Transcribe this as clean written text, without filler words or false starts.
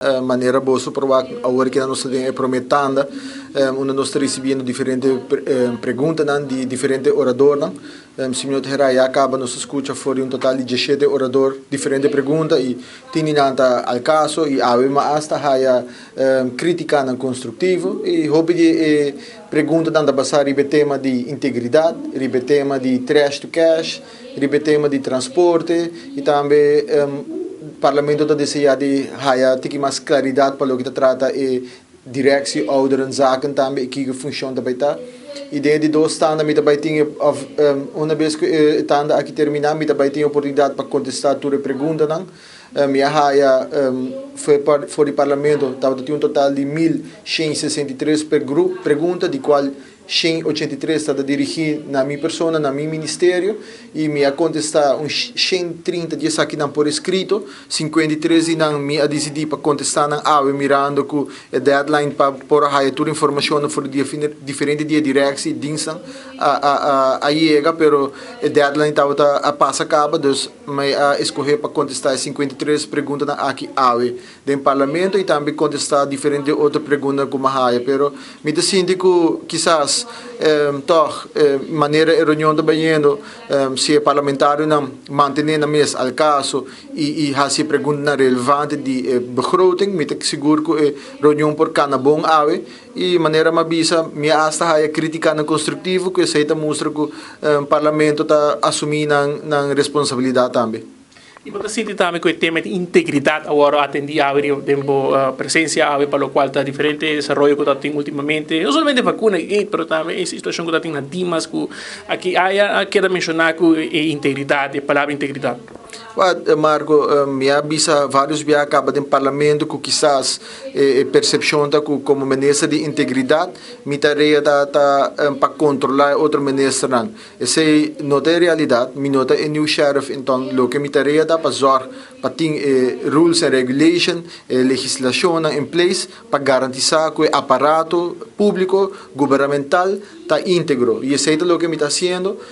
Manera boso por wak awor cu nos tin prome tanda, unda nos ta recibiendo diferente pregunta di diferente orador. Si mi no ta caba, nos a scucha for di un total di 17 orador diferente pregunta y tin nan ta al caso y awe m'a hasta haya critica nan constructivo y hopi di pregunta nan ta basa riba tema di integridad, riba tema di trash to cash, riba tema di transporte y tambe parlamento ta desea di haya tiki mas claridad pa loke ta trata e directie ouderenzaken tambe y ki funcion tambe ta. Y den di dos tanda mi tambe tin of un biaha cu e tanda aki termina, mi tambe tin oportunidad pa contesta tur e preguntanan. Mi a haya for di parlamento tabata un total di 1163 pregunta, di cual 183 ta dirigi na mi persona, na mi ministerio, y mi a contesta un 130 di esaki nan por escrito, 53 nan mi a dicidi pa contesta nan awe, mirando cu e deadline pa por haya tur informacion for di diferente di directie diensten a yega, pero e deadline tabata a pasa caba, dus mi a scohe pa contesta 53 pregunta nan aki awe den parlamento y tambe contesta diferente otro pregunta cu m'a haya. Pero mi ta sinti cu kisas toch manera e reunion ta bayendo, si e parlamentario nan mantene nan mes al caso y haci pregunta relevante di begroting, mi ta sigur cu e reunion por cana bon awe. Y manera m'a bisa, mi hasta haya critica nan constructivo, cu esey ta mustra cu parlamento ta asumi nan responsabilidad tambe. Y bo ta sinti tambe cu e tema di integridad a wordo atendi awe den presencia awe, pa loke ta diferente desaroyo cu tin ultimamente, no solamente vacuna, pero tambe e situacion cu tin na Dimas, cu aki a keda menciona cu e integridad, e palabra integridad. Well, Marco, mi a bisa varios biaha caba den parlamento cu kisas e percepcion ta cu como minister di integridad, mi tarea ta pa controla otro ministernan. Esey no ta realidad, mi no ta e new sheriff, anto loke mi tarea ta pa zorg pa tin rules and regulation, legislacion in place pa garantisa cu e aparato publico gubernamental ta integro. Y esey ta loke mi ta haciendo.